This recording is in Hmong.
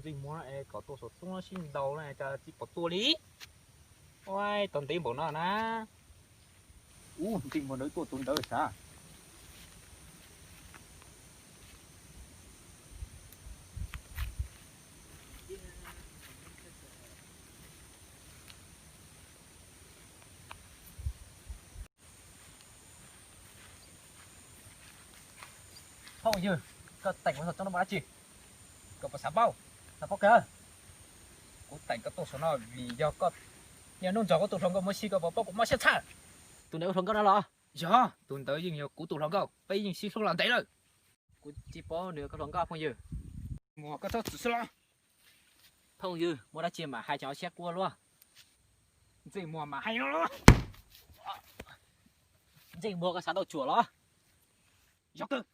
Ntxeej Muas es kom tuaj saum txoob sib ntaus no cas tsis pom tuaj li. Ua tau ntev npaum no na. Ub, Ntxeej Muas ntawd tuaj tus ntawd sav. Phooj ywg, koj teem kuv saum txoob no muaj dab tsi? Koj puas xav paub? Xav paub kawg. Kuv teem koj tuaj saum no vim yog koj, yog hnub ntawd koj tus hluas nkauj muaj sij koj puas paub kuv mob siab tshaj. Tus ntawd ua hluas nkauj no los? Yog, tus ntawd yeej yog kuv tus hluas nkauj, peb yeej sib hlub los ntev lawm. Kuv tsis paub nws yog koj hluas nkauj phooj ywg. Muas, koj txhob txwm xwb los. Phooj ywg, muaj dab tsi mam hais, tsis siab quaj luaj. Ntxeej Muas mam hais no los. Ntxeej Muas, koj xav tau cuam los? Yog kawg.